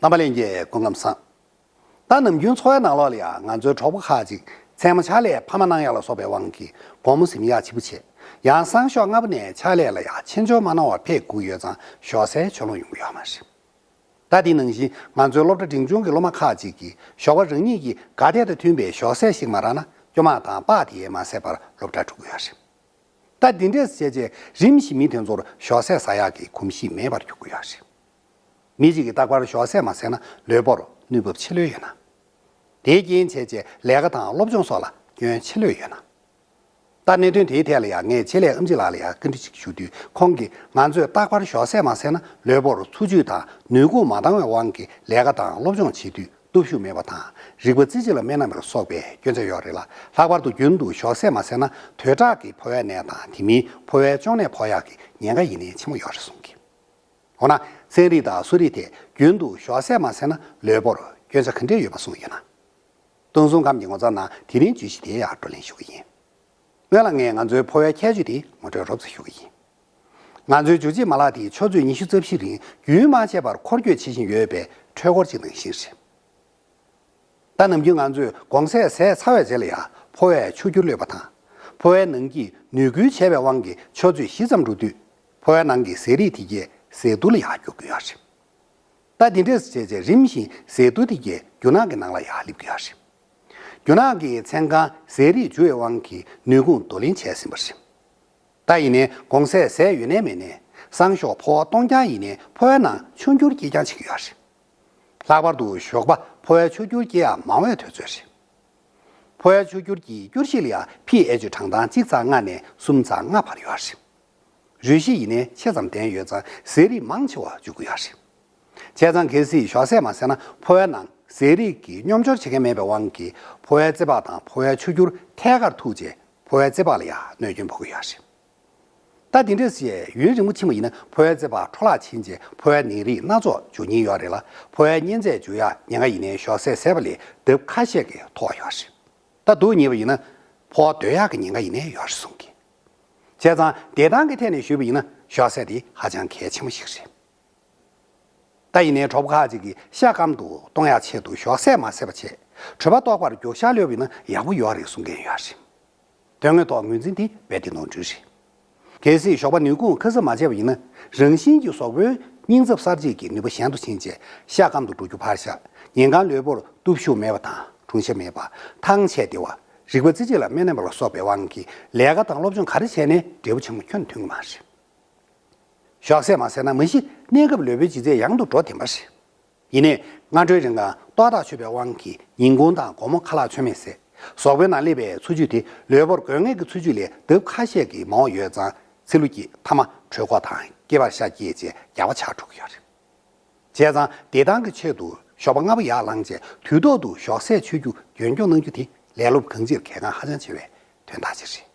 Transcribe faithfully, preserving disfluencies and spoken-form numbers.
རྣམ་པ་ལྷན་རྒྱས་སྐུ་ཁམས་བཟང་། ད་ནམ་རྒྱུན་འཚོ་བའི་ནང་ལོགས་ལ་ཡང་ང་ཚོའི་གྲོགས་པོ་ཁག་ཅིག་མཚན་མོ་ཕྱག་ལས་འཕར་མ་གནང་ཡག་ལ་སོགས་པའི་དབང་གིས་དགོང་མོ་གཟིམ་ཡག་ཕྱི་པོ་བྱེད། ཡང་སང་ཞོགས་སྔ་པོ་ནས་ཕྱག་ལས་ལ་ཡང་ཕྱིར་འབྱོར་མ་གནང་བར་ཕེབས་དགོས་ཡོད་ཙང་ཞོགས་ཟས་ཆོ་ལོང་ཡོང་གི་ཡོད་མ་རེད། ད་དེ་ནང་བཞིན་ང་ཚོའི་སློབ་གྲྭ་འབྲིང་ཆུང་གི་སློབ་མ་ཁག་ཅིག་གིས་ཞོགས་པ་རང་ཉིད་ཀྱི་དགའ་དད་དང་མཐུན་པའི་ཞོགས་ཟས་ཤིག་མ་རག་ན་སྐྱོ་མ་དང་དཔའ་དེ་མ་ཟད་པར་སློབ་གྲྭར་འགྲོ་གི་ཡོད་རེད། ད་འདི་འདྲས་བྱས་རྗེས་རིམ་བཞིན་མི་དེ་ཚོར་ཞོགས་ཟས་ཟ་ཡག་གི་གོམས་གཤིས་མེད་པར་གྱུར་གྱི་ཡོད་རེད། མི་གཅིག་གིས་རྟག་པར་ཞོགས་ཟས་མ་ཟས་ན་ལུས་པོར་གནོད་འབབ་ཆེ་ལོས་ཡོད་ན། དེའི་རྐྱེན་བྱས་རྗེས་ལས་ཀ་དང་སློབ་སྦྱོང་སོགས་ལ་སྐྱོན་ཆེ་ལོས་ཡོད་ན། ད་གནད་དོན་དེའི་ཐད་ལ་ཡང་ངས་ཆེད་ལས་ཨེམ་ཆི་ལགས་ལ་ཡང་བཀའ་འདྲི་ཞིག་ཞུ་དུས་ཁོང་གིས་ང་ཚོས་རྟག་པར་ཞོགས་ཟས་མ་ཟས་ན་ལུས་པོར་འཚོ་བཅུད་དང་ནུས་ཁུངས་མ་འདང་བའི་དབང་གིས་ལས་ཀ་དང་སློབ་སྦྱོང་བྱེད་དུས་སྟོབས་ཤུགས་མེད་པ་དང་རིག་པ་རྩེ་གཅིག་ལ་མེད་ན་མེད་པ་སོགས་པའི་སྐྱོན་ཆ་ཡོད་རེད་ལ། ལྷག་པར་དུ་རྒྱུན་དུ་ཞོགས་ཟས་མ་ཟས་ན་དོས་དྲག་གི་ཕོ་བའི་ནད་དང་དེ་མིན་ཕོ་བའི་གཅོང་ནད་ཕོག་ཡག་གི་ཉེན་ཁ་ཡིན་ནའི་ཆེན་མོ་ཡོད་རེད་གསུངས་ཀྱི། འོ་ན་ཚན་རིག་དང་གསོ་རིག་ཐད་རྒྱུན་དུ་ཞོགས་ཟས་མ་ཟས་ན་ལུས་པོར་སྐྱོན་ཆ་ག་འདྲས་ཡོད་པ་གསུངས་ཡོད་ན། སྟོང་གསུམ་ཁམས་ཀྱི་ངོ་མཚར་ནང་དེ་རིང་བརྗོད་གཞི་དེ་ཡང་བགྲོ་གླེང་ཞུ་གི་ཡིན། སྔོན་ལ་ངས་ང་ཚོའི་ཕོ་བའི་ཁྱད་ཆོས་དེ་ངོ་སྤྲོད་རོབ་ཙམ་ཞུ་གི་ཡིན། ང་ཚོའི་འཇུ་བྱེད་མ་ལག་དེ་ཆུ་ཚོད་ཉི་ཤུ་རྩ་བཞི་རིང་རྒྱུན་མ་ཆད་པར་འཁོར་སྐྱོད་བྱེད་བཞིན་ཡོད་པའི་འཕྲུལ་འཁོར་གཅིག་ནང་བཞིན་རེད། ད་ནམ་རྒྱུན་ང་ཚོས་དགོང་ཟས་ཟས་ཚར་བའི་རྗེས་ལ་ཡང་ཕོ་བས་ཆུ་འགྱུར་གློད་པ་དང་། ཕོ་བའི་ནང་གི་ནུས་ཁུལ་བྱས་པའི་དབང་གིས་ཆུ་ཚོད་བཞི་ཙམ་འགྲོ་དུས་ཕོ་བའི་ནང་གི་ཟས་རིགས་དེ་གས་ཟས་དུག་ལ་ཡང་འགྱུར་གྱི་ཡོད་རེད། ད་དེ་འདྲས་བྱས་རྗེས་རིམ་བཞིན་ཟས་དུག་དེ་གས་རྒྱུ་ནག་གི་ནང་ལ་ཡང་སླེབས་ཀྱི་ཡོད་རེད། རྒྱུ་ནག་གི་མཚན་གང་ཟས་རིགས་འཇུ་བའི་དབང་གིས་ནུས་ཁུངས་བསྡུ་ལེན་བྱས་ཟིན་པ་རེད། ད་ཡིན་ནའི་དགོང་ཟས་ཟས་ཡོད་ནའི་མེད་ནའི་སང་ཞོགས་ཕོ་བ་སྟོང་རྐྱང་ཡིན་ནའི་ཕོ་བའི་ནང་ཆུ་འགྱུར་སྐྱེ་རྐྱང་བྱེད་ཀྱི་ཡོད་རེད། ལྷག་པར་དུ་ཞོགས་པ་ཕོ་བའི་ཆུ་འགྱུར་སྐྱེ་ཡག་མང་བའི་དུས་ཚོད་རེད། ཕོ་བའི་ཆུ་འགྱུར་གྱི་སྐྱུར་གཞི་ལ་ཡང་ཕི་ཨེཆ་གྲངས་ཐང་གཅིག་ཚེག་ལྔ་ནས་གསུམ་ཚེག་ལྔ་བར་ཡོད་རེད། རུས་གཞི་ཡིན་ནའི་ཆེ་ཙམ་ལྡན་ཡོད་ཙང་ཟས་རིགས་མང་ཆེ་བ་འཇུ་གི་ཡོད་རེད། བྱས་ཙང་གལ་སྲིད་ཞོགས་ཟས་མ་ཟས་ན་ཕོ་བའི་ནང་ཟས་རིགས་ཀྱི་སྙོམས་སྦྱོར་བྱེད་མཁན་མེད་པའི་དབང་གིས་ཕོ་བའི་རྩེད་པ་དང་ཕོ་བའི་ཆུ་འགྱུར་ཐད་ཀར་ཐུག་རྗེས་ཕོ་བའི་རྩེད་པ་ལ་ཡང་གནོད་སྐྱོན་ཕོག་གི་ཡོད་རེད། ད་དེ་འདྲས་བྱས་ཡུན་རིང་པོ་ཕྱིན་པ་ཡིན་ན་ཕོ་བའི་རྩེད་པ་འཕྲོ་བརླག་ཕྱིན་རྗེས་ཕོ་བའི་ནད་རིགས་སྣ་ཚོགས་འབྱུང་ཉེན་ཡོད་རེད་ལ། ཕོ་བའི་གཉན་ཚད་འབྱུང་ཡག་ཉེན་ཁ་ཡིན་ནའི་ཞོགས་ཟས་ཟས་པ་ལས་ལྡབ་ཁ་ཤས་ཀྱིས་མཐོ་བ་ཡོད་རེད། ད་སྡུག་ཉེས་པ་ཡིན་ན་ཕོ་བ་སྡོད་ཡག་གི་ཉེན་ཁ་ཡིན་ནའི་ཡོད་རེད་གསུངས་ཀྱི། བྱས་ཙང་བདེ་ཐང་གི་ཐད་ནས་ཞུས་པ་ཡིན་ན་ཞོགས་ཟས་དེ་ཧ་ཅང་གལ་ཆེན་པོ་ཞིག་རེད། ད་ཡིན་ནའི་གྲོགས་པོ་ཁག་ཅིག་གིས་ཤ་སྐམ་དུ་གཏོང་ཡག་ཆེད་དུ་ཞོགས་ཟས་མ་ཟས་པ་བྱས། གྲོད་པ་ལྟོགས་པར་མགྱོགས་ཤར་གློད་པ་ཡིན་ན་ཡག་པོ་ཡོད་རེད་གསུང་མཁན་ཡོད་རེད། དོན་དངོས་ཐོག་ངོས་འཛིན་དེ་རྦད་དེ་ནོར་འཁྲུལ་རེད། གལ་སྲིད་ཞོགས་པ་ནུས་ཁུངས་ཁ་གསབ་མ་བྱས་པ་ཡིན་ན་རང་བཞིན་གྱིས་གཟུགས་པོའི་སྙིང་ཚབ་གསར་བརྗེ་གི་ནུས་པ་ཞན་དུ་ཕྱིན་རྗེས་ཤ་སྐམ་དུ་འགྲོ་རྒྱུ་ཕར་བཞག་ཉིན་གང་ལུས་པོར་སྟོབས་ཤུགས་མེད་པ་དང་གྲུང་ཤ་མེད་པ། ཐང་ཆད་བདེ་བ། རིག་པ་རྩེ་གཅིག་ལ་མེད་ན་མེད་པ་ལ་སོགས་པའི་དབང་གིས་ལས་ཀ་དང་སློབ་སྦྱོང་ག་རེ་བྱས་ནའི་འབྲས་བུ་ཆེན་པོ་ཁྱོན་ནས་ཐོན་གྱི་མ་རེད། ཞོགས་ཟས་མ་ཟས་ན་མ་གཞི་གནས་སྐབས་ལུས་པོའི་ལྗིད་ཚད་ཡང་དུ་འགྲོ་བདེན་པ་རེད། ཡིན་ནའི་སྔ་དྲོའི་རིང་གང་ལྟོགས་ཐག་ཆོད་པའི་དབང་གིས་ཉིན་གུང་དང་དགོང་མོ་ཁ་ལག་མཆོད་མེ་བཟས། གཟུགས་པོའི་ནང་སླེབས་པའི་འཚོ་བཅུད་དེ་ལུས་པོར་དགོས་ངེས་ཀྱི་འཚོ་བཅུད་ལས་ལྡབ་ཁ་ཤས་ཀྱིས་མང་བ་ཡོད་ཙང་ཚེ་ལུ་གྱིས་མཐའ་མ་གྲོད་ཁོག་དང་སྐེད་པར་ཤ་སྐྱེས་རྗེས་རྒྱགས་པ་ཆགས་འགྲོ་གི་ཡོད་རེད། བྱས་ཙང་བདེ་ཐང་གི་ཆེད་དུ་ཞོགས་པ་སྔ་པོ་ཡར་ལངས་རྗེས་དུས་ཐོག་ཏུ་ཞོགས་ཟས་མཆོད་རྒྱུ་རྒྱུན་འཁྱོངས་གནང་རྒྱུ་དེ་ལས་སློབ་གང་ཅིར་གལ་འགངས་ཧ་ཅང་ཆེ་བའི་དོན་དག་ཅིག་རེད།